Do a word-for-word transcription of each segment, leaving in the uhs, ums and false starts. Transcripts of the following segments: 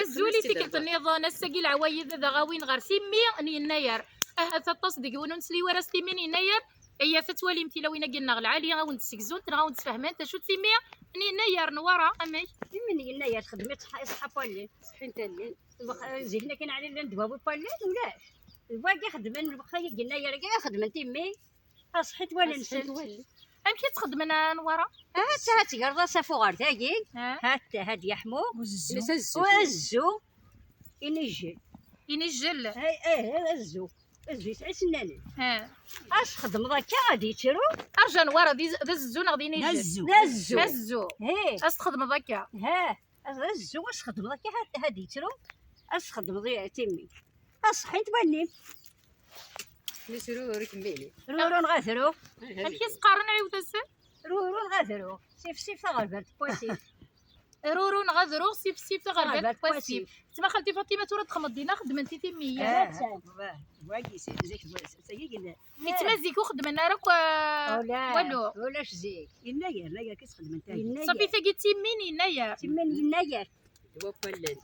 Azul i tikkelt nniḍen, ass-agi leɛwayed ad aɣ-awin ɣer timmi n Yennayer. Ahat aṭas deg-wen ur nesli wara s timmi n Yennayer. Iyyat ad twalim tilawin-agi-nneɣ lɛali, a wen-d-ssegzunt neɣ a wen-d-sfehment acu d timmi n Yennayer. Newwara, amek? Timmi n Yennayer txeddem-itt ṣṣeḥ-, ṣṣeḥḥa n wallen. Ṣeḥḥint allen. Lbax-, zik-nni akken ɛli llan ddwawi n wallen, ulac. Wagi xeddmen, lbax-, agi n Yennayer-agi xeddmen timmi. Aṣeḥḥit wallen-nsent. Amek i tt-xeddmen a Newwara? Ha-tt, ha-tt, tegreḍ-as afuɣer dagi. Ha? Ha-t, ha-d yeḥmu. Uzzu. Azzu. Inijjel. Inijjel. Eh, eh, azzu. Azzu yesɛa isennanen. Ha. Ad txedmeḍ akka, ad yettru. Arǧa Newwara, d iz-, d azzu neɣ d inijjel? D azzu. D azzu. Azzu. He. Ad txedmeḍ akka. Ha. Azzu, ad txedmeḍ akka, ha-t, ha-d yettru. Ad txedmeḍ i timmi. Aṣeḥḥint wallen-im. Nesru ur ikemmili. Ruru neɣ adru. Amek i s-qqaren, ɛiwed-asen? Ruru neɣ adru. Sifsif taɣerbalt n wasif. Ruru neɣ adru, sifsif taɣerbalt n wasif. Ttma xalti Fatima tura txedmeḍ dinna, xeddment i timmi. Ah, wah, wagi si-, zik, zik, zik, zik, zik. Yettma zik ur xeddmen ara akk, ah, ula, walu. Ulac zik. Yennayer, Yennayer ki s-xedmen tagi. Yennayer. Ṣafi tagi d timmi n Yennayer. Timmi n Yennayer. Ddwa n wallen.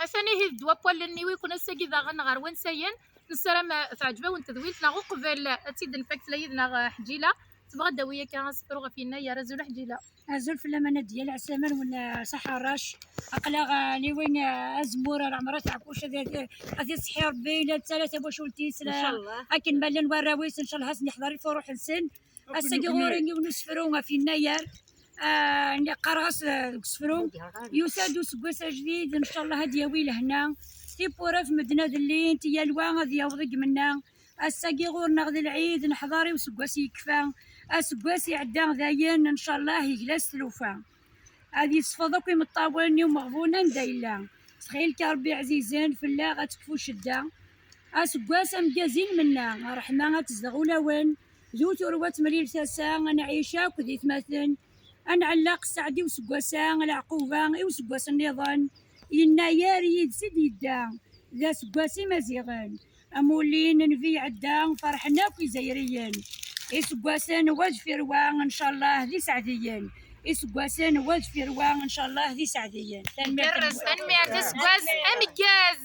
Atan ihi d ddwa n wallen-iw-iken ass-agi daɣen ɣer wansayen. Nessaram, eh, teɛǧeb-awen tedwilt, neɣ uqbel ad tt-id-nfak tella yid-neɣ, eh, Ḥǧila. Tebɣa ad d-tawi akka asefru ɣef Yennayer. Azul a Ḥǧila. Azul fell-am a Nadya, lɛeslama-nwen, eh, ṣaḥa ṛṛac. Aql-aɣ, eh, liwin, eh, azemmur ar Ɛemrat Ɛekkuc, ad, ad, ad iṣeḥḥi Ṛebbi, la d tala tawacult-is, la, ncallah, akken ma llan warraw-is, ncallah ad sen-iḥḍer i fuṛuḥ-nsen. Ass-agi ɣur-i yiwen usefru ɣef Yennayer. Ah, qqareɣ-as, ah, deg usefru, yusa-d useggas ajdid, ncallah ad d-yawi lehna. Tiwwura f medden ad llint, yal wa ad yaweḍ i imenna. Ass-agi ɣur-neɣ d lɛid, neḥḍer i useggas yekfa. Aseggas iɛedda dayen, ncallah yegla s tlufa. Ad yesfeḍ akk imeṭṭawen i umeɣbun anda yella. Ttxil-k a Ṛebbi ɛzizen, fell-aɣ ad tekfu ccedda. Aseggas ameggaz i lmenna, ṛṛeḥma ad tezdeɣ ulawen. D utur wa temlil tasa, ad nɛic akk d itmaten. Ad nɛelleq sseɛd i useggas-a, leɛquba i useggas nniḍen. Yennayer yid-s i d-yedda, d aseggas imaziɣen. Amulli n nnbi iɛedda, ferḥen akk Izzayriyen. Iseggasen wa deffir wa, ncallah d iseɛdiyen. Iseggasen wa deffir wa, ncallah d iseɛdiyen. Tanemmirt. Gerrez, tanemmirt, aseggas ameggaz.